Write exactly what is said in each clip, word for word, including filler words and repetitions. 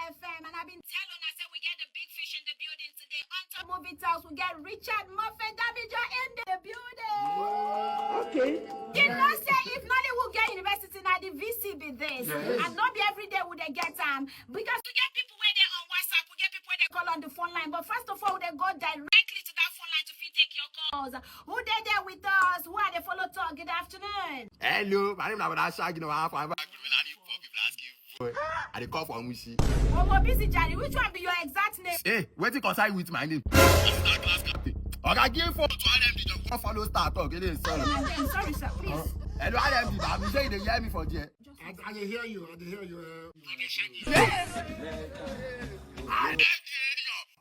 F M, and I've been telling I said we get the big fish in the building today. On top Movie Talks, we get Richard Moffat Damijo in the building. Okay. You know say if Nollywood get university, na the V C be this. Yes. And not be every day would they get time. Because we get people where they on WhatsApp, we get people where they call on the phone line. But first of all, they go directly to that phone line to fit take your calls. Who they there with us? Who are they follow talk? Good afternoon. Hello, my name is Abada Shaggy. No, I'm fine. I dey call for Mushi. Omo busy Jari, which one be your exact name? Hey, wetin concern you with my name? Star class captain. Oga, give phone to R M D, just go follow star talk. It is sorry. I'm sorry, sir. Please. Hello, R M D, but I'm sure you dey hear me for there. I, I dey hear you. I dey hear you. Uh, Yes. R M D,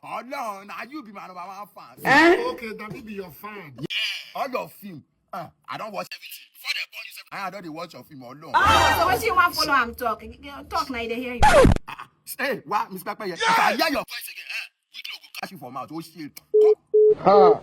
Ọlọ́run, na you be my number one fan. Eh? Okay, that me be your fan. All your film. Uh, I don't watch everything. Before they born you, sef, I don't dey watch your film alone. So what you want follow am talk? Talk now, they hear you. Hey, what, Miss Pepper? If I hear your voice again, eh? Weekly go catch you for mouth. Oh shit. Hello.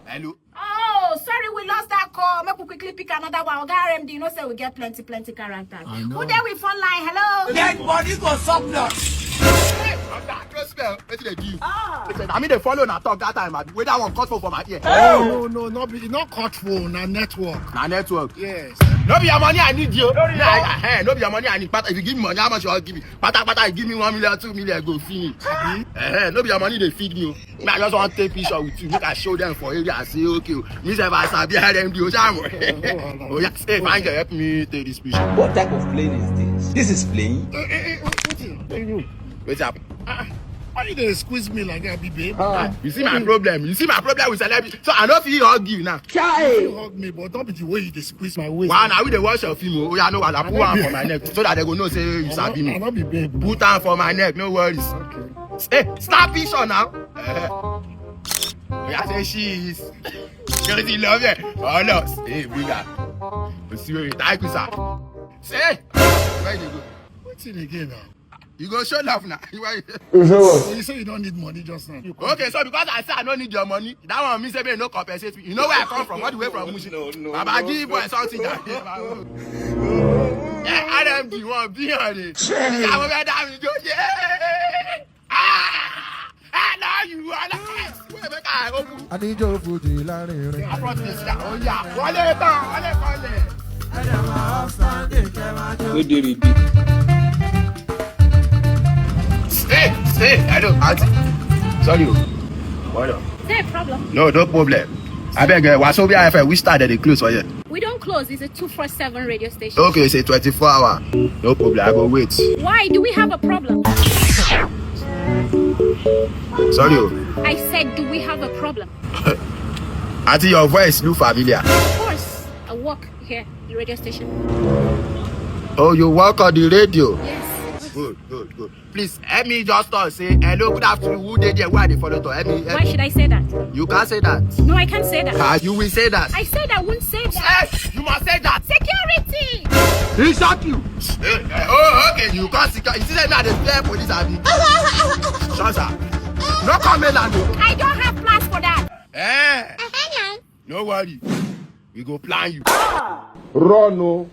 Oh, sorry, we lost that call. Make we quickly pick another one. Oga R M D, you know say we get plenty, plenty characters. I know. Who there with phone line? Hello. Dead body go suck blood. Hey, Oga, just spell. Wetin dey do you? Ah. Listen, I mean, they follow na talk that time. Abi, wey that one cut phone for my ear. Oh. No, no, no, be, not cut phone, na network. Na network. Yes. No be your money I need you. No, no. Nah, eh, no be your money I need. But if you give me money, how much you want give me? Pata pata, you give me one million, two million, go finish. Abi? Eh, no be your money they feed me. Oh. Me, I just want take picture with you. Make I show them for area. I say, okay, oh. Me sef, I sabi R M D, oh, jam. Oh, yeah, say, fine, help me take this picture. What type of plane is this? This is plane? Eh, eh, eh, what, what is, what is you? What's up? Ah, why you dey squeeze me like that, babe? Ah, you see my problem? You see my problem with celebrity? So I no fit hug you now. Chai! You hug me, but don't be the way you dey squeeze my waist. Wow, now we dey watch your film. Oh, yeah, no, I put one for my neck so that they go know say you sabi me. I no be babe. Put am for my neck, no worries. Okay. Hey, stop picture now. Eh. Yeah, say she is. She love it. Oh no. Hey, bigger. You see where you like, sir. Say, where you go? What's it again now? You go show love now. Why? You say what? You say you don't need money just now. Okay, so because I say I don't need your money, that one means say no compensate me. You know where I come from? All the way from Mushi. No, no, Baba, no, give no. Boy something that. Yeah, R M D one, be on it. Yeah, we got that. Yeah. Ah! Ah, now you are the first. Wait, make I open. Àníjó fújì lárinrin. I brought this down. Oh, yeah. Wọlé tán, wọlé kọ́lẹ̀. Ló dé rèé dé. Hey, hey, hello, auntie. Sorry o. What up? Is there a problem? No, no problem. Abeg, eh, Wazobia F M, which time dem dey close for here? We don't close. It's a two four seven radio station. Okay, it's a twenty-four hour. No problem. I go wait. Why? Do we have a problem? Sorry o. I said, do we have a problem? Auntie, your voice look familiar. Of course. I work here, the radio station. Oh, you work on the radio? Yes. Good, good, good. Please, help me just talk. Say, "Hello, good afternoon. Who dey there? Why they follow talk?" Help me, help Why me. Should I say that? You can't say that. No, I can't say that. Ah, you will say that. I said I won't say that. Yes, you must say that. Security! He shot you. Eh, eh, oh, okay. You can't secure. You see that now they fear police, abi? Sure, sir. No come mainland o. I don't have plans for that. Eh. No worry. We go plan you. Run o.